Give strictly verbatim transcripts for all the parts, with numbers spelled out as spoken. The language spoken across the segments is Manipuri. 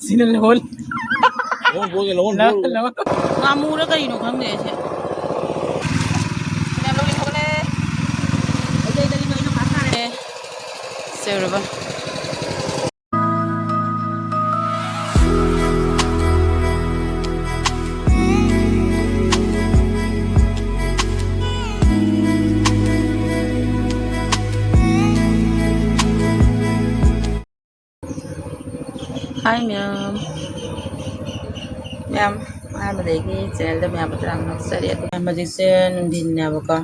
ꯁꯤꯅ ꯂꯧꯍꯣꯜ꯫ ꯂꯧꯍꯣꯜ, ꯂꯧꯍꯣꯜ, ꯂꯧꯍꯣꯜ꯫ ꯉꯥꯃꯨꯔ ꯀꯔꯤꯅꯣ ꯈꯪꯗꯦ ꯑꯩꯁꯦ꯫ ꯐꯅꯌꯥꯝ ꯂꯧꯔꯦ, ꯊꯣꯛꯂꯦ꯫ ꯁꯦ ꯎꯔꯕ? ꯍꯥꯏ ꯃꯌꯥꯝ꯫ ꯃꯌꯥꯝ, ꯑꯍꯥꯟꯕꯗꯒꯤ ꯆꯦꯅꯦꯜꯗ ꯃꯌꯥꯝꯕꯨ ꯇꯔꯥꯝꯅ ꯑꯣꯛꯆꯔꯤ꯫ ꯑꯗꯨ ꯃꯌꯥꯝ, ꯍꯧꯖꯤꯛꯁꯦ ꯅꯨꯡꯊꯤꯟꯅꯦꯕꯀꯣ꯫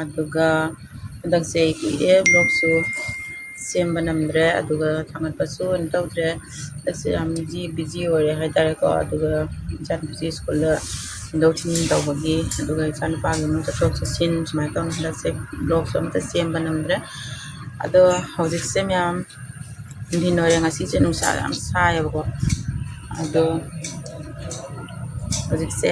ꯑꯗꯨꯒ ꯍꯟꯗꯛꯁꯦ ꯑꯩ ꯀꯨꯏꯔꯦ ꯕ꯭ꯂꯣꯒꯁꯨ ꯁꯦꯝꯕ ꯅꯝꯗ꯭ꯔꯦ, ꯑꯗꯨꯒ ꯊꯥꯡꯒꯠꯄꯁꯨ ꯀꯩꯅꯣ ꯇꯧꯗ꯭ꯔꯦ꯫ ꯍꯟꯗꯛꯁꯦ ꯌꯥꯝ ꯕꯤꯖꯤ, ꯕꯤꯖꯤ ꯑꯣꯏꯔꯦ ꯍꯥꯏꯇꯥꯔꯦꯀꯣ꯫ ꯑꯗꯨꯒ ꯏꯆꯥꯅꯨꯄꯤꯁꯦ ꯁ꯭ꯀꯨꯜꯗ ꯊꯤꯟꯗꯣꯛ ꯊꯤꯟꯖꯤꯟ ꯇꯧꯕꯒꯤ, ꯑꯗꯨꯒ ꯏꯆꯥꯅꯨꯄꯥꯒꯤ ꯑꯃꯨꯛ ꯆꯠꯊꯣꯛ ꯆꯠꯁꯤꯟ ꯁꯨꯃꯥꯏꯅ ꯇꯧꯅ ꯍꯟꯗꯛꯁꯦ ꯕ꯭ꯂꯣꯒꯁꯨ ꯑꯝꯇ ꯁꯦꯝꯕ ꯅꯝꯗ꯭ꯔꯦ꯫ ꯑꯗꯣ ꯍꯧꯖꯤꯛꯁꯦ ꯃꯌꯥꯝ ꯅꯨꯡꯊꯤꯜ ꯑꯣꯏꯔꯦ, ꯉꯁꯤꯁꯦ ꯅꯨꯡꯁꯥ ꯌꯥꯝ ꯁꯥꯏꯌꯦꯕꯀꯣ꯫ ꯑꯗꯣ ꯍꯧꯖꯤꯛꯁꯦ,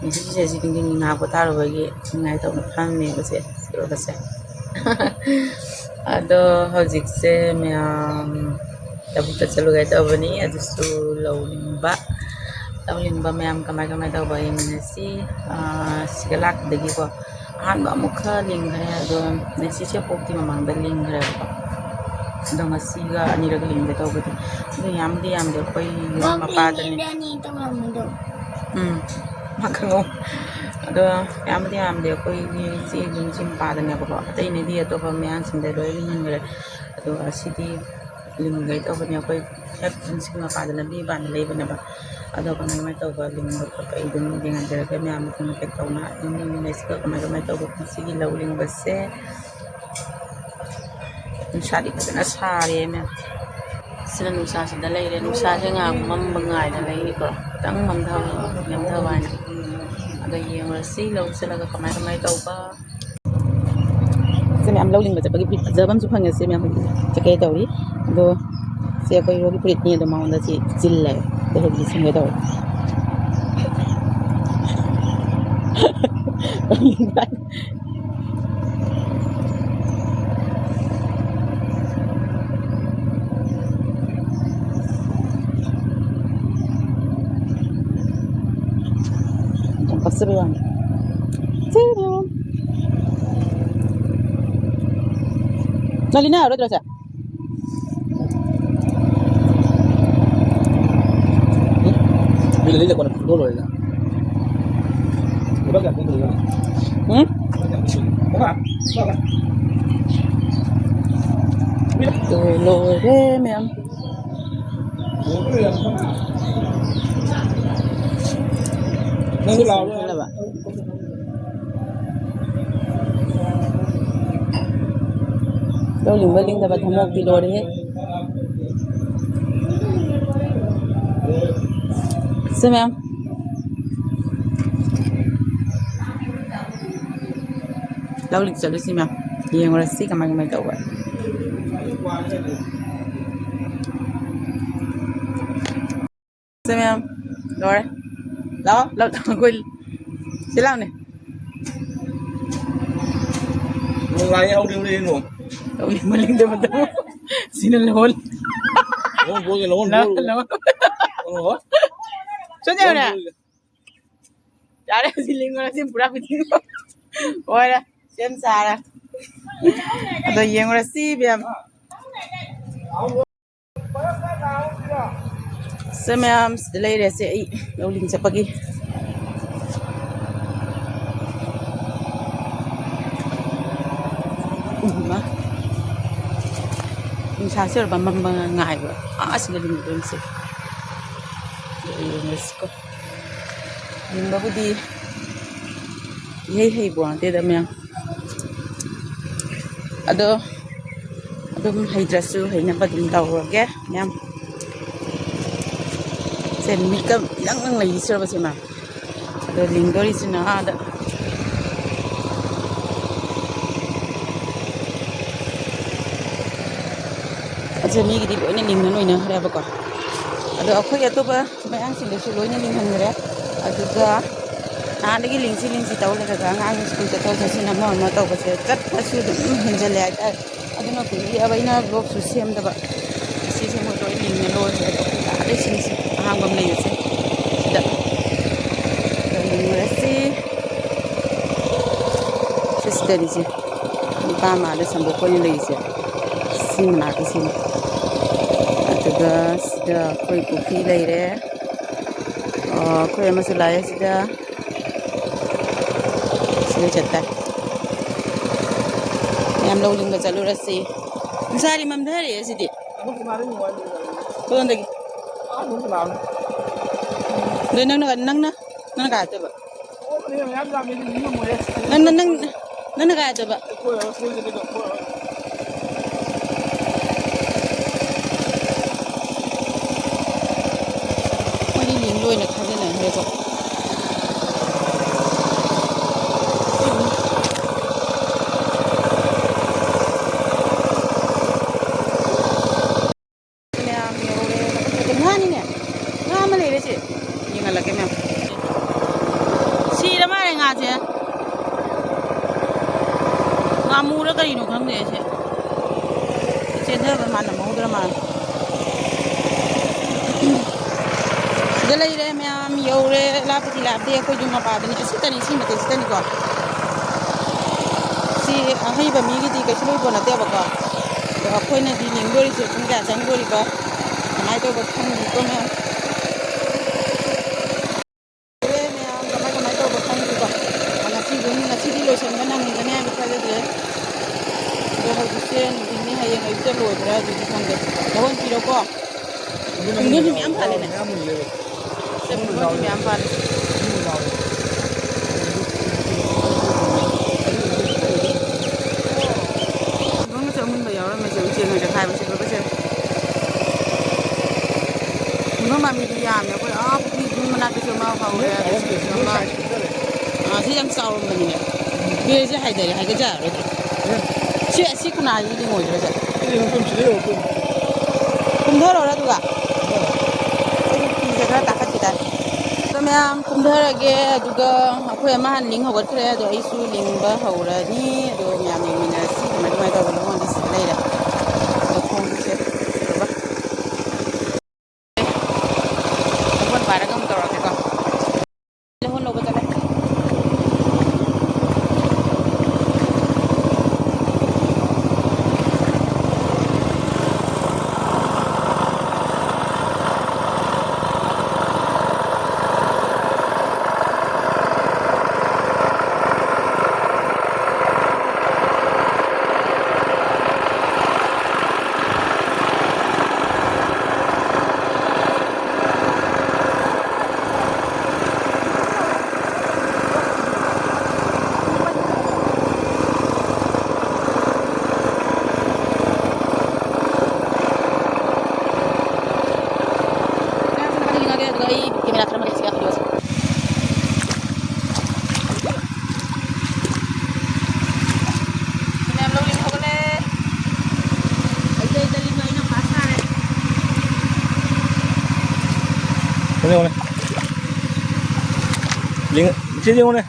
ꯉꯁꯤꯁꯦ ꯁꯤ ꯅꯨꯡꯊꯤꯜ ꯉꯥꯏꯍꯥꯛ ꯄꯣꯊꯥꯔꯨꯕꯒꯤ ꯅꯤꯡꯉꯥꯏ ꯇꯧꯅ ꯐꯝꯃꯦꯕꯁꯦ, ꯆꯠꯂꯨꯔꯒꯁꯦ꯫ ꯑꯗꯣ ꯍꯧꯖꯤꯛꯁꯦ ꯃꯌꯥꯝ ꯂꯧꯕꯨꯛꯇ ꯆꯠꯂꯨꯒꯦ ꯇꯧꯕꯅꯤ, ꯑꯗꯨꯁꯨ ꯂꯧ ꯂꯤꯡꯕ꯫ ꯂꯧ ꯂꯤꯡꯕ ꯃꯌꯥꯝ ꯀꯃꯥꯏ ꯀꯃꯥꯏ ꯇꯧꯕ ꯌꯦꯡꯃꯤꯟꯅꯁꯤ꯫ ꯑꯥ, ꯁꯤꯗ ꯂꯥꯛꯄꯗꯒꯤꯀꯣ ꯑꯍꯥꯟꯕ ꯑꯃꯨꯛꯈ ꯂꯤꯡꯈ꯭ꯔꯦ, ꯑꯗꯣ ꯉꯁꯤꯁꯦ ꯄꯣꯛꯇꯤ ꯃꯃꯥꯡꯗ ꯂꯤꯡꯈ꯭ꯔꯦꯕꯀꯣ꯫ ꯑꯗꯣ ꯉꯁꯤꯒ ꯑꯅꯤꯔꯛ ꯂꯤꯡꯒꯦ ꯇꯧꯕꯗꯤ, ꯑꯗꯨ ꯌꯥꯝꯗꯤ ꯌꯥꯝꯗꯦ, ꯑꯩꯈꯣꯏ ꯃꯄꯥꯗꯅꯦ꯫ ꯎꯝ, ꯃꯥ ꯈꯪꯉꯧ꯫ ꯑꯗꯣ ꯌꯥꯝꯗꯤ ꯌꯥꯝꯗꯦ, ꯑꯩꯈꯣꯏꯒꯤ ꯏꯆꯦ ꯌꯨꯝꯁꯤ ꯃꯄꯥꯗꯅꯦꯕꯀꯣ, ꯑꯇꯩꯅꯗꯤ ꯑꯇꯣꯞꯄ ꯃꯌꯥꯡꯁꯤꯡꯗ ꯂꯣꯏ ꯂꯤꯡꯍꯟꯈ꯭ꯔꯦ꯫ ꯑꯗꯣ ꯑꯁꯤꯗꯤ ꯂꯤꯡꯒꯦ ꯇꯧꯕꯅꯦ, ꯑꯩꯈꯣꯏ ꯍꯦꯛ ꯌꯨꯝꯁꯤ ꯃꯄꯥꯗ ꯂꯝꯕꯤ ꯃꯄꯥꯟꯗ ꯂꯩꯕꯅꯦꯕ꯫ ꯑꯗꯣ ꯀꯃꯥꯏ ꯀꯃꯥꯏꯅ ꯇꯧꯕ ꯂꯤꯡꯕ ꯈꯣꯠꯄ ꯑꯩ ꯑꯗꯨꯝ ꯌꯦꯡꯍꯟꯖꯔꯛꯀꯦ ꯃꯌꯥꯝ ꯃꯊꯪ ꯃꯊꯪ ꯇꯧꯅ ꯑꯗꯨꯝ ꯌꯦꯡꯃꯤꯟꯅꯁꯤꯀꯣ ꯀꯃꯥꯏ ꯀꯃꯥꯏꯅ ꯇꯧꯕ ꯉꯁꯤꯒꯤ ꯂꯧ ꯂꯤꯡꯕꯁꯦ꯫ ꯅꯨꯡꯁꯥꯗꯤ ꯐꯖꯅ ꯁꯥꯔꯦ ꯃꯌꯥꯝ꯫ ꯁꯤꯅ ꯅꯨꯡꯁꯥꯁꯤꯗ ꯂꯩꯔꯦ꯫ ꯅꯨꯡꯁꯥꯁꯦ ꯉꯥꯏꯍꯥꯛ ꯃꯝꯕ ꯉꯥꯏꯗ ꯂꯩꯔꯤꯀꯣ, ꯈꯤꯇꯪ ꯃꯝꯊꯕ, ꯅꯦꯝꯊꯕ ꯍꯥꯏꯅ꯫ ꯑꯗꯣ ꯌꯦꯡꯉꯨꯔꯁꯤ ꯂꯧ ꯆꯠꯂꯒ ꯀꯃꯥꯏ ꯀꯃꯥꯏ ꯇꯧꯕ꯫ ꯁꯤ ꯃꯌꯥꯝ ꯂꯧ ꯂꯤꯡꯕ ꯆꯠꯄꯒꯤ ꯐꯨꯔꯤꯠ ꯐꯖꯕ ꯑꯃꯁꯨ ꯐꯪꯉꯦ꯫ ꯁꯤ ꯃꯌꯥꯝ ꯍꯧꯖꯤꯛ ꯆꯠꯀꯦ ꯇꯧꯔꯤ꯫ ꯑꯗꯣ ꯁꯤ ꯑꯩꯈꯣꯏ ꯍꯤꯔꯣꯒꯤ ꯐꯨꯔꯤꯠꯅꯤ, ꯑꯗꯣ ꯃꯉꯣꯟꯗ ꯁꯤ ꯆꯤꯜꯂꯦ꯫ ꯑꯗꯣ ꯍꯧꯖꯤꯛ ꯁꯤꯟꯒꯦ ꯇꯧꯔꯤ꯫ ꯆꯠꯄ ꯌꯥꯅꯤ꯫ ꯆꯠꯂꯣ꯫ ꯅꯂꯤꯅꯥ ꯌꯥꯔꯣꯏꯗ꯭ꯔꯣ ꯁꯦ? ꯎꯝ? ꯃꯤ ꯂꯩ ꯂꯩ ꯀꯣꯟꯅ ꯐꯨꯠꯕꯣꯜ ꯂꯣꯏꯔꯦꯗ꯫ ꯂꯨꯄꯥ ꯀꯌꯥ ꯄꯤꯗꯣꯏꯅꯣ? ꯎꯝ? ꯂꯨꯄꯥ ꯀꯌꯥ ꯄꯤꯗꯣꯏꯅꯣ? ꯂꯨꯄꯥ ꯀꯌꯥ? ꯂꯣꯏꯔꯦ ꯃꯌꯥꯝ꯫ ꯅꯪꯁꯨ ꯂꯥꯛꯑꯣ꯫ ꯂꯧ ꯂꯤꯡꯕ ꯂꯤꯡꯗꯕ ꯊꯝꯃꯣꯛꯇꯤ ꯂꯣꯏꯔꯦꯍꯦ꯫ ꯁꯦ ꯃꯌꯥꯝ꯫ ꯂꯧ ꯂꯤꯡ ꯆꯠꯂꯨꯁꯤ ꯃꯌꯥꯝ꯫ ꯌꯦꯡꯉꯨꯔꯁꯤ ꯀꯃꯥꯏ ꯀꯃꯥꯏ ꯇꯧꯕ꯫ ꯁꯦ ꯃꯌꯥꯝ, ꯂꯣꯏꯔꯦ꯫ ꯂꯥꯛꯑꯣ, ꯂꯥꯛꯑꯣ, ꯑꯩꯈꯣꯏ ꯁꯤ ꯂꯥꯛꯑꯣꯅꯦ꯫ ꯅꯣꯡ ꯂꯥꯛꯑꯦ, ꯍꯧꯔꯦ, ꯍꯧꯔꯦ, ꯅꯣꯡ꯫ ꯂꯧ ꯂꯤꯡꯕ ꯂꯤꯡꯗꯕꯗꯣ꯫ ꯁꯤꯅ ꯂꯧꯍꯣꯜ꯫ ꯂꯧꯍꯣꯜ ꯄꯣꯔꯒꯦ, ꯂꯧꯍꯣꯜ ꯂꯧ-, ꯄꯣꯔꯒꯦ꯫ ꯂꯧꯍꯣꯜ꯫ ꯂꯧꯍꯣꯜ꯫ ꯆꯠ ꯌꯥꯔꯦ꯫ ꯂꯧꯍꯣꯜ ꯄꯣꯔꯒꯦ꯫ ꯌꯥꯔꯦ, ꯁꯤ ꯂꯤꯡꯉꯨꯔꯁꯤ, ꯄꯨꯔꯥ ꯄꯤꯊꯤꯡꯉꯣ꯫ ꯂꯣꯏꯔꯦ, ꯁꯦꯝ ꯁꯥꯔꯦ꯫ ꯑꯗꯣ ꯌꯦꯡꯉꯨꯔꯁꯤ, ꯏꯕꯦꯝ꯫ ꯁꯦ ꯃꯌꯥꯝ, ꯁꯤꯗ ꯂꯩꯔꯦ꯫ ꯁꯦ ꯑꯩ ꯂꯧ ꯂꯤꯡ ꯆꯠꯄꯒꯤ꯫ ꯎꯝ, ꯃꯥ꯫ ꯅꯨꯡꯁꯥꯁꯦ ꯑꯣꯏꯔꯕ ꯃꯝꯕ ꯉꯥꯏꯕ꯫ ꯑꯥ, ꯁꯤꯗ ꯂꯤꯡꯗꯣꯏꯅꯤꯁꯦ꯫ ꯌꯦꯡꯉꯁꯤꯀꯣ꯫ ꯂꯤꯡꯕꯕꯨꯗꯤ ꯏꯍꯩ ꯍꯩꯕ ꯅꯠꯇꯦꯗ ꯃꯌꯥꯝ꯫ ꯑꯗꯣ ꯑꯗꯨꯝ ꯍꯩꯇ꯭ꯔꯁꯨ ꯍꯩꯅꯕ ꯑꯗꯨꯝ ꯇꯧꯔꯒꯦ ꯃꯌꯥꯝ꯫ ꯁꯦ, ꯃꯤꯠꯀ ꯏꯅꯪ ꯅꯪ ꯂꯩꯁꯤꯔꯕ ꯁꯤꯃ? ꯑꯗꯣ ꯂꯤꯡꯗꯣꯔꯤꯁꯤꯅ ꯑꯥꯗ꯫ ꯑꯁꯦ ꯃꯤꯒꯤꯗꯤ ꯂꯣꯏꯅ ꯂꯤꯡꯅ ꯂꯣꯏꯅꯈ꯭ꯔꯦꯕꯀꯣ꯫ ꯑꯗꯣ ꯑꯩꯈꯣꯏ ꯑꯇꯣꯞꯄ ꯃꯌꯥꯡꯁꯤꯡꯗꯁꯨ ꯂꯣꯏꯅ ꯂꯤꯡꯍꯟꯈ꯭ꯔꯦ꯫ ꯑꯗꯨꯒ ꯅꯍꯥꯟꯗꯒꯤ ꯂꯤꯡꯁꯤ ꯂꯤꯡꯁꯤ ꯇꯧ ꯂꯩꯔꯒ ꯑꯉꯥꯡ ꯁ꯭ꯀꯨꯜ ꯆꯠꯊꯣꯛ ꯆꯠꯁꯤꯟ ꯑꯃ ꯑꯃ ꯇꯧꯕꯁꯦ ꯆꯠꯄꯁꯨ ꯑꯗꯨꯝ ꯍꯦꯟꯖꯜꯂꯦ ꯍꯥꯏꯇꯥꯔꯦ꯫ ꯑꯗꯨꯅ ꯀꯨꯏꯔꯕ ꯑꯩꯅ ꯕ꯭ꯂꯣꯛꯁꯨ ꯁꯦꯝꯗꯕ꯫ ꯁꯤꯁꯦ ꯃꯣꯏ ꯂꯣꯏ ꯂꯤꯡꯅ ꯂꯣꯏꯈ꯭ꯔꯦ꯫ ꯑꯗꯣ ꯑꯩꯈꯣꯏ ꯑꯥꯗ ꯁꯤꯡꯁꯤ ꯑꯍꯥꯡꯕ ꯑꯃ ꯂꯩꯌꯦ ꯁꯦ꯫ ꯁꯤꯗ꯫ ꯑꯗꯣ ꯂꯤꯡꯉꯨꯔꯁꯤ꯫ ꯂꯩꯔꯤꯁꯦ꯫ ꯅꯨꯄꯥ ꯃꯥꯗ ꯁꯟꯗꯣꯛꯄ ꯑꯣꯏꯅ ꯂꯩꯔꯤꯁꯦ꯫ ꯁꯤ ꯃꯅꯥꯛꯇ ꯁꯤꯅꯤ꯫ ꯑꯗꯨꯒ ꯁꯤꯗ ꯑꯩꯈꯣꯏ ꯄꯨꯈ꯭ꯔꯤ ꯂꯩꯔꯦ꯫ ꯑꯣ, ꯑꯩꯈꯣꯏ ꯑꯃꯁꯨ ꯂꯥꯛꯑꯦ ꯁꯤꯗ꯫ ꯁꯤꯗ ꯆꯠꯇꯥꯏ꯫ ꯃꯌꯥꯝ ꯂꯧ ꯂꯤꯡꯕ ꯆꯠꯂꯨꯔꯁꯤ꯫ ꯅꯨꯡꯁꯥꯗꯤ ꯃꯝꯊꯔꯛꯑꯦ ꯁꯤꯗꯤ꯫ ꯀꯗꯣꯝꯗꯒꯤ? ꯑꯗꯣ ꯅꯪꯅ, ꯅꯪꯅ, ꯅꯪꯅ ꯀꯥꯏ ꯆꯠꯇꯣꯏꯕ? ꯅꯪꯅ, ꯅꯪ, ꯅꯪꯅ ꯀꯥꯏ ꯆꯠꯇꯣꯏꯕ? ꯃꯣꯏꯗꯤ ꯂꯤꯡ ꯂꯣꯏꯅ ꯈꯥꯖꯤꯟꯅꯈ꯭ꯔꯦꯀꯣ꯫ ꯃꯌꯥꯝ ꯌꯧꯔꯦ꯫ ꯉꯥꯅꯤꯅꯦ꯫ ꯉꯥ ꯑꯃ ꯂꯩꯔꯦ ꯁꯤ꯫ ꯌꯦꯡꯍꯜꯂꯛꯀꯦ ꯃꯌꯥꯝ꯫ ꯁꯤꯔ ꯃꯥꯜꯂꯦ ꯉꯥꯁꯦ꯫ ꯉꯥꯃꯨꯔ ꯀꯔꯤꯅꯣ ꯈꯪꯗꯦ ꯑꯩꯁꯦ꯫ ꯆꯦꯟꯊꯕ ꯃꯥꯟꯅ ꯃꯍꯧꯗ꯭ꯔ ꯃꯥꯜꯂꯦ꯫ ꯁꯤꯗ ꯂꯩꯔꯦ ꯃꯌꯥꯝ, ꯌꯧꯔꯦ꯫ ꯂꯥꯞꯄꯗꯤ ꯂꯥꯞꯇꯦ, ꯑꯩꯈꯣꯏ ꯌꯨꯝ ꯃꯄꯥꯗꯅꯤ꯫ ꯑꯁꯤꯇꯅꯤ, ꯁꯤ ꯃꯇꯦꯛꯁꯤꯗꯅꯤꯀꯣ꯫ ꯁꯤ ꯑꯍꯩꯕ ꯃꯤꯒꯤꯗꯤ ꯀꯩꯁꯨ ꯂꯣꯏꯄꯣꯠ ꯅꯠꯇꯦꯕꯀꯣ꯫ ꯑꯗꯣ ꯑꯩꯈꯣꯏꯅꯗꯤ ꯂꯤꯡꯗꯣꯔꯤꯁꯦ ꯄꯨꯡ ꯀꯌꯥ ꯆꯪꯗꯣꯔꯤꯕ, ꯀꯃꯥꯏꯅ ꯇꯧꯕ ꯈꯪꯗ꯭ꯔꯤꯀꯣ ꯃꯌꯥꯝ꯫ ꯑꯦ ꯃꯌꯥꯝ, ꯀꯃꯥꯏ ꯀꯃꯥꯏ ꯇꯧꯕ ꯈꯪꯗ꯭ꯔꯤꯀꯣ꯫ ꯉꯁꯤꯗꯤ, ꯉꯁꯤꯗꯤ ꯂꯣꯏꯁꯤꯟꯕ ꯅꯪꯒꯅꯤ ꯍꯥꯏꯕ ꯊꯥꯖꯗ꯭ꯔꯦ꯫ ꯑꯗꯣ ꯍꯧꯖꯤꯛꯁꯦ ꯅꯨꯡꯊꯤꯜꯅꯤ, ꯍꯌꯦꯡ ꯑꯌꯨꯛꯇ ꯂꯣꯏꯕ꯭ꯔꯥ ꯑꯗꯨꯗꯤ ꯈꯪꯗꯦ꯫ ꯂꯧꯍꯣꯟ ꯄꯤꯔꯣꯀꯣ꯫ ꯄꯨꯡꯗꯣꯟꯁꯨ ꯃꯌꯥꯝ ꯄꯥꯜꯂꯦꯅꯦ꯫ ꯁꯦ, ꯄꯨꯡꯗꯣꯟꯁꯨ ꯃꯌꯥꯝ ꯄꯥꯜꯂꯦ꯫ ꯄꯨꯡꯗꯣꯟꯒꯁꯦ ꯑꯃꯨꯟꯕ ꯌꯥꯎꯔꯝꯃꯦ, ꯁꯦ, ꯎꯆꯦꯛꯅ ꯆꯦꯈꯥꯏꯕꯁꯦ, ꯂꯣꯏꯕꯁꯦ꯫ ꯄꯨꯡꯗꯣꯟ ꯄꯥꯝꯕꯤꯗꯤ ꯌꯥꯝꯃꯦ꯫ ꯑꯩꯈꯣꯏ ꯑꯥ ꯄꯨꯈ꯭ꯔꯤ ꯃꯅꯥꯛꯇꯁꯨ ꯑꯃ ꯍꯧꯔꯦ, ꯑꯗꯨꯁꯨ ꯑꯃ꯫ ꯑꯥ, ꯁꯤ ꯌꯥꯝ ꯆꯥꯎꯔꯝꯕꯅꯤꯅꯦ꯫ ꯕꯦꯔꯁꯦ ꯍꯥꯏꯗꯔꯦ, ꯍꯥꯏꯒꯠ ꯌꯥꯔꯔꯣꯏꯗ꯭ꯔꯣ? ꯁꯤ, ꯑꯁꯤ ꯀꯅꯥꯒꯤ ꯂꯤꯡꯉꯣꯏꯗ꯭ꯔꯣ ꯁꯦ? ꯀꯨꯝꯊꯔꯛꯑꯣꯔꯥ ꯑꯗꯨꯒ? ꯑꯩꯁꯨ ꯐꯤꯁꯦ ꯈꯔ ꯇꯥꯈꯠꯈꯤ ꯇꯥꯔꯦ꯫ ꯑꯗꯣ ꯃꯌꯥꯝ ꯀꯨꯝꯊꯔꯒꯦ, ꯑꯗꯨꯒ ꯑꯩꯈꯣꯏ ꯑꯃ ꯍꯥꯟꯅ ꯂꯤꯡ ꯍꯧꯒꯠꯈ꯭ꯔꯦ, ꯑꯗꯣ ꯑꯩꯁꯨ ꯂꯤꯡꯕ ꯍꯧꯔꯅꯤ꯫ ꯑꯗꯣ ꯃꯌꯥꯝ ꯌꯦꯡꯃꯤꯟꯅꯔꯁꯤ ꯀꯃꯥꯏ ꯀꯃꯥꯏꯅ ꯇꯧꯕꯅꯣ꯫ ꯂꯤꯡꯉꯣꯟꯗꯤ ꯁꯤꯗ ꯂꯩꯔꯦ꯫ ꯑꯗꯣ ꯈꯣꯡꯁꯦ ꯇꯧꯕ꯫ ꯂꯧꯍꯣꯟ ꯄꯥꯏꯔꯒ ꯑꯃꯨꯛ ꯇꯧꯔꯛꯀꯦꯀꯣ꯫ ꯂꯧꯍꯣꯟ ꯂꯧꯕ ꯆꯠꯂꯦ꯫ ꯌꯦꯡꯉꯨꯅꯦ꯫ ꯂꯤꯡ-, ꯁꯤ ꯌꯦꯡꯉꯨꯅꯦ꯫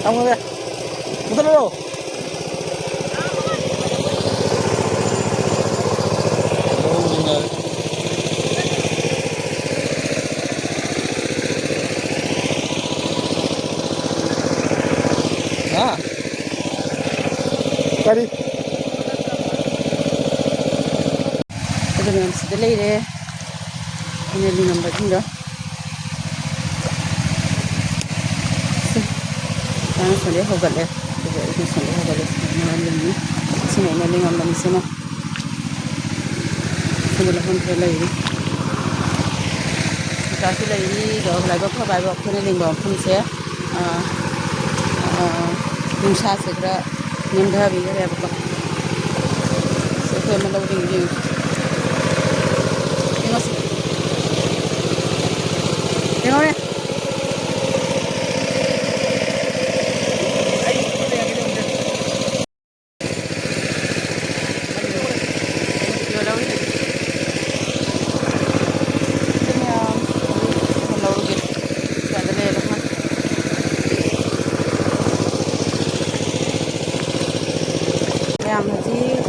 ꯊꯝꯃꯒꯦ꯫ ꯃꯨꯊꯠꯂꯣ꯫ ꯍꯥ? ꯀꯔꯤ? ꯑꯗꯨ ꯃꯌꯥꯝ ꯁꯤꯗ ꯂꯩꯔꯦ꯫ ꯑꯩꯅ ꯂꯤꯡꯉꯝꯕꯁꯤꯡꯗꯣ꯫ ꯁꯦ, ꯃꯥꯅ ꯁꯣꯝꯗꯩ ꯍꯧꯒꯠꯂꯦ꯫ ꯑꯗꯨꯒ ꯑꯩꯅ ꯁꯣꯝꯗꯩ ꯍꯧꯒꯠꯂꯦ꯫ ꯃꯥꯅ ꯂꯤꯡꯉꯤ꯫ ꯁꯤꯅ ꯑꯩꯅ ꯂꯤꯡꯉꯝꯕꯅꯤ, ꯁꯤꯅ꯫ ꯁꯤꯅ ꯂꯧꯐꯝꯁꯤꯗ ꯂꯩꯔꯤ꯫ ꯀꯩꯀꯥꯁꯨ ꯂꯩꯔꯤ꯫ ꯑꯗꯣ ꯂꯥꯏꯕꯛ ꯐꯕ ꯍꯥꯏꯕ ꯑꯩꯈꯣꯏꯅ ꯂꯤꯡꯕ ꯃꯐꯝꯁꯦ, ꯑꯥ, ꯑꯥ, ꯅꯨꯡꯁꯥꯁꯦ ꯈꯔ ꯅꯦꯝꯊꯕꯤꯈ꯭ꯔꯦꯕꯀꯣ꯫ ꯁꯤ ꯑꯩꯈꯣꯏ ꯑꯃ ꯂꯧꯔꯤꯅꯤ꯫ ꯌꯦꯡꯉꯨ꯫ ꯌꯦꯡꯉꯣ ꯁꯤ꯫ ꯌꯦꯡꯉꯣꯅꯦ꯫ ꯁꯤ ꯃꯌꯥꯝ ꯂꯧꯔꯒꯦ꯫ ꯁ꯭ꯋꯥꯏꯗ ꯂꯩꯔꯦ꯫ ꯃꯌꯥꯝ ꯍꯧꯖꯤꯛ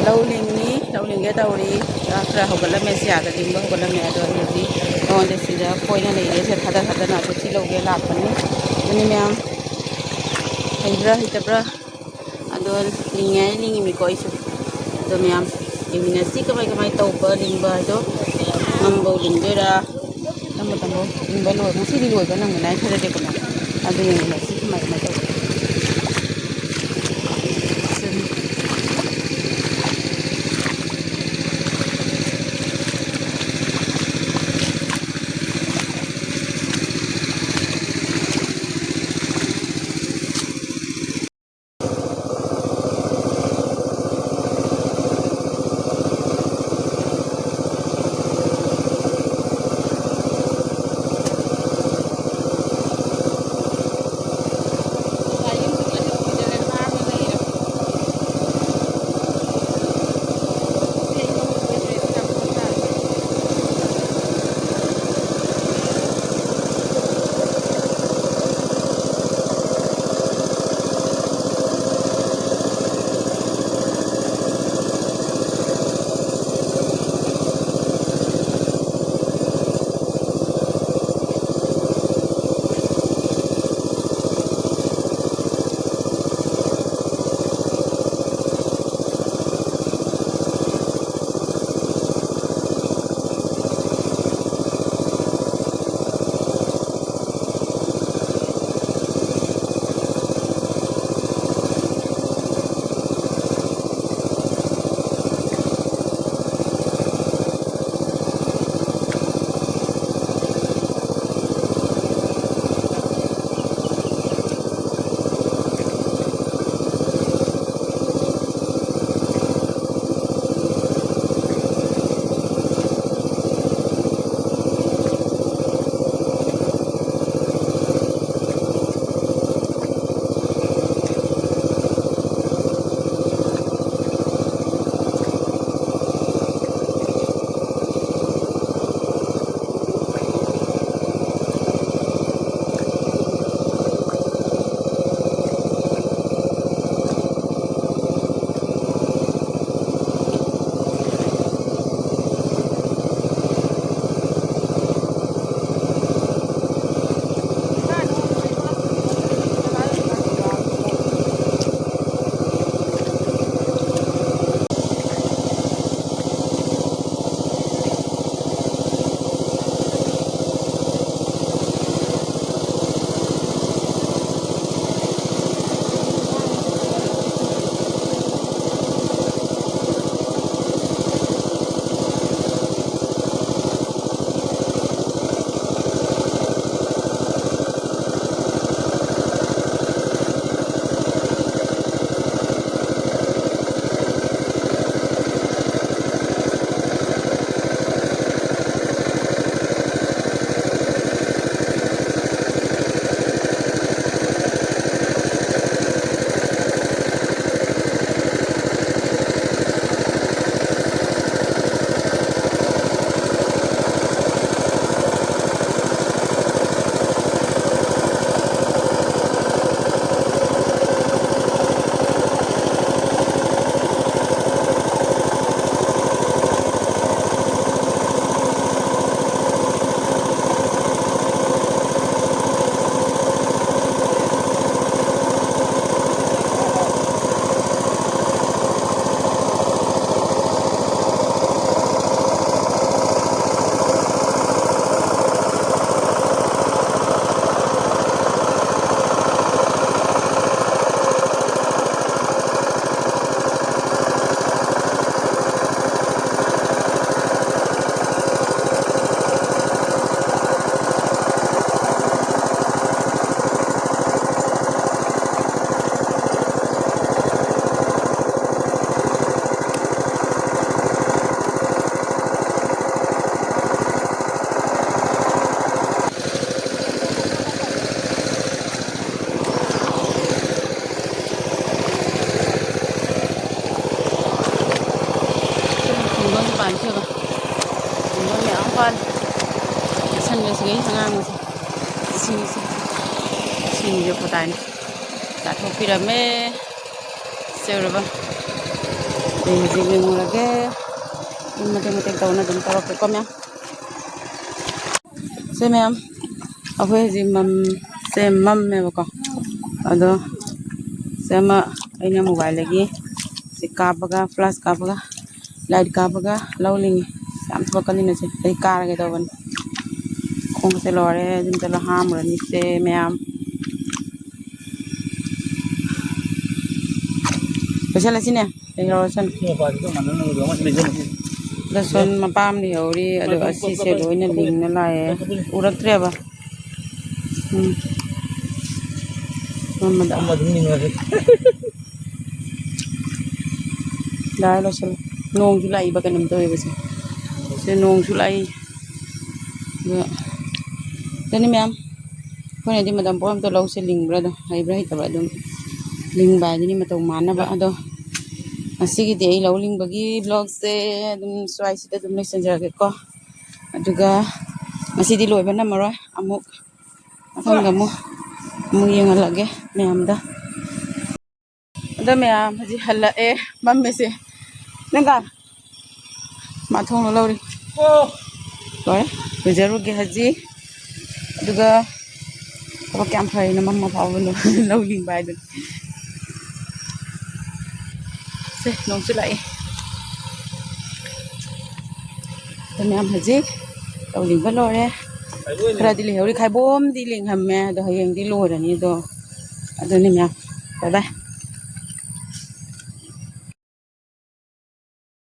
ꯂꯧ ꯂꯤꯡꯉꯤ꯫ ꯂꯧ ꯂꯤꯡꯉꯤ꯫ ꯇꯧꯔꯤ꯫ ꯈꯔ ꯍꯧꯒꯠꯂꯝꯃꯦ, ꯁꯤꯌꯥꯗ ꯂꯤꯡꯕ ꯍꯧꯒꯠꯂꯝꯃꯦ꯫ ꯑꯗꯣ ꯑꯩ ꯍꯧꯖꯤꯛ ꯅꯉꯣꯟꯗ ꯁꯤꯗ ꯀꯣꯏꯅ ꯂꯩꯔꯦ, ꯁꯤꯗ ꯊꯥꯗ ꯊꯥꯗꯅ ꯑꯗꯨ ꯁꯤ ꯂꯧꯒꯦ ꯂꯥꯛꯄꯅꯤ꯫ ꯑꯗꯨꯅꯤ ꯃꯌꯥꯝ, ꯍꯩꯕ꯭ꯔꯥ ꯍꯩꯇꯕ꯭ꯔꯥ? ꯑꯗꯣ ꯂꯤꯡꯉꯦ ꯍꯥꯏ ꯂꯤꯡꯉꯤꯃꯤꯀꯣ ꯑꯩꯁꯨ꯫ ꯑꯗꯣ ꯃꯌꯥꯝ ꯌꯦꯡꯃꯤꯟꯅꯁꯤ, ꯀꯃꯥꯏ ꯀꯃꯥꯏ ꯇꯧꯕ ꯂꯤꯡꯕ ꯍꯥꯏꯗꯣ꯫ ꯉꯝꯕꯧ ꯂꯤꯡꯗꯣꯏꯔꯥ? ꯇꯝꯕ ꯇꯝꯕ ꯂꯤꯡꯕ ꯂꯣꯏꯕ, ꯉꯁꯤꯗꯤ ꯂꯣꯏꯕ ꯅꯪꯕ ꯅꯥꯏ ꯈꯔꯗꯤ ꯀꯩꯅꯣ꯫ ꯑꯗꯨ ꯌꯦꯡꯃꯤꯟꯅꯁꯤ ꯀꯃꯥꯏ ꯀꯃꯥꯏ ꯇꯧꯕ꯫ ꯌꯥꯝ ꯄꯥꯜꯂꯤ꯫ ꯁꯟꯒꯁꯤꯒ ꯑꯉꯥꯡꯕꯁꯦ꯫ ꯁꯤꯡꯁꯦ꯫ ꯁꯤꯡꯁꯦ ꯈꯨꯇꯥꯏꯅ ꯆꯥꯊꯣꯛꯄꯤꯔꯝꯃꯦ꯫ ꯆꯦꯎꯔꯕ꯫ ꯑꯩ ꯍꯧꯖꯤꯛ ꯌꯦꯡꯉꯨꯔꯒꯦ꯫ ꯑꯗꯨꯝ ꯃꯇꯦꯛ ꯃꯇꯦꯛ ꯇꯧꯅ ꯑꯗꯨꯝ ꯇꯧꯔꯛꯀꯦꯀꯣ ꯃꯌꯥꯝ꯫ ꯁꯦ ꯃꯌꯥꯝ, ꯑꯩꯈꯣꯏ ꯍꯧꯖꯤꯛ ꯃꯝ-, ꯁꯦ ꯃꯝꯃꯦꯕꯀꯣ꯫ ꯑꯗꯣ ꯁꯦ ꯑꯃ ꯑꯩꯅ ꯃꯣꯕꯥꯏꯜꯗꯒꯤ ꯁꯤ ꯀꯥꯞꯄꯒ, ꯐ꯭ꯂꯥꯁ ꯀꯥꯞꯄꯒ, ꯂꯥꯏꯠ ꯀꯥꯞꯄꯒ ꯂꯧ ꯂꯤꯡꯉꯤ꯫ ꯌꯥꯝ ꯊꯣꯛꯀꯅꯤꯅ ꯁꯦ ꯑꯩ ꯀꯥꯔꯒꯦ ꯇꯧꯕꯅꯤ꯫ ꯈꯣꯡꯁꯦ ꯂꯣꯏꯔꯦ, ꯑꯗꯨꯝ ꯆꯠꯂ ꯍꯥꯝꯃꯨꯔꯅꯤ ꯁꯦ ꯃꯌꯥꯝ꯫ ꯂꯣꯏꯁꯤꯜꯂꯁꯤꯅꯦ꯫ ꯂꯩꯍꯧꯔꯁꯅꯨ꯫ ꯂꯁꯟ ꯃꯄꯥꯝ ꯂꯩꯍꯧꯔꯤ, ꯑꯗꯣ ꯑꯁꯤꯁꯦ ꯂꯣꯏꯅ ꯂꯤꯡꯅ ꯂꯥꯛꯑꯦ꯫ ꯎꯔꯛꯇ꯭ꯔꯦꯕ꯫ ꯎꯝ꯫ ꯃꯝꯃꯗ꯫ ꯌꯥꯔꯦ, ꯂꯣꯏꯁꯤꯜꯂꯣ꯫ ꯅꯣꯡꯁꯨ ꯂꯥꯛꯏꯕ ꯀꯩꯅꯣꯝ ꯇꯧꯋꯦꯕ ꯁꯦ꯫ ꯁꯦ ꯅꯣꯡꯁꯨ ꯂꯥꯛꯏ꯫ ꯑꯗꯣ ꯑꯗꯨꯅꯤ ꯃꯌꯥꯝ꯫ ꯑꯩꯈꯣꯏꯅꯗꯤ ꯃꯇꯝ ꯄꯣꯛ ꯑꯝꯇ ꯂꯧꯁꯦ ꯂꯤꯡꯕ꯭ꯔꯥ ꯑꯗꯣ, ꯍꯩꯕ꯭ꯔꯥ ꯍꯩꯇꯕ꯭ꯔꯥ ꯑꯗꯨꯝ ꯂꯤꯡꯕ ꯍꯥꯏꯗꯨꯅꯤ ꯃꯇꯧ ꯃꯥꯟꯅꯕ꯫ ꯑꯗꯣ ꯉꯁꯤꯒꯤꯗꯤ ꯑꯩ ꯂꯧ ꯂꯤꯡꯕꯒꯤ vlogꯁꯦ ꯑꯗꯨꯝ ꯁ꯭ꯋꯥꯏꯁꯤꯗ ꯑꯗꯨꯝ ꯂꯣꯏꯁꯤꯟꯖꯔꯒꯦꯀꯣ꯫ ꯑꯗꯨꯒ ꯉꯁꯤꯗꯤ ꯂꯣꯏꯕ ꯅꯝꯃꯔꯣꯏ, ꯑꯃꯨꯛ ꯃꯊꯪꯗ ꯑꯃꯨꯛ, ꯑꯃꯨꯛ ꯌꯦꯡꯍꯜꯂꯒꯦ ꯃꯌꯥꯝꯗ꯫ ꯑꯗꯣ ꯃꯌꯥꯝ ꯍꯧꯖꯤꯛ ꯍꯜꯂꯛꯑꯦ, ꯃꯝꯃꯦꯁꯦ꯫ ꯅꯪꯒ ꯃꯥ ꯊꯣꯡ ꯂꯣꯜꯍꯧꯔꯤ꯫ ꯂꯣꯏꯔꯦ, ꯂꯨꯖꯔꯨꯒꯦ ꯍꯧꯖꯤꯛ꯫ ꯑꯗꯨꯒ ꯊꯕꯛ ꯀꯌꯥꯝ ꯐꯔꯤꯅꯣ, ꯃꯝꯃ ꯐꯥꯎꯕ ꯂꯧ ꯂꯤꯡꯕ ꯍꯥꯏꯗꯨꯅꯤ꯫ ꯁꯦ, ꯅꯣꯡꯁꯨ ꯂꯥꯛꯏ꯫ ꯑꯗꯣ ꯃꯌꯥꯝ ꯍꯧꯖꯤꯛ ꯂꯧ ꯂꯤꯡꯕ ꯂꯣꯏꯔꯦ꯫ ꯈꯔꯗꯤ ꯂꯩꯍꯧꯔꯤ, ꯈꯥꯏꯕꯣꯝꯗꯤ ꯂꯤꯡꯉꯝꯃꯦ, ꯑꯗꯣ ꯍꯌꯦꯡꯗꯤ ꯂꯣꯏꯔꯅꯤ꯫ ꯑꯗꯣ ꯑꯗꯨꯅꯤ ꯃꯌꯥꯝ, bye bye꯫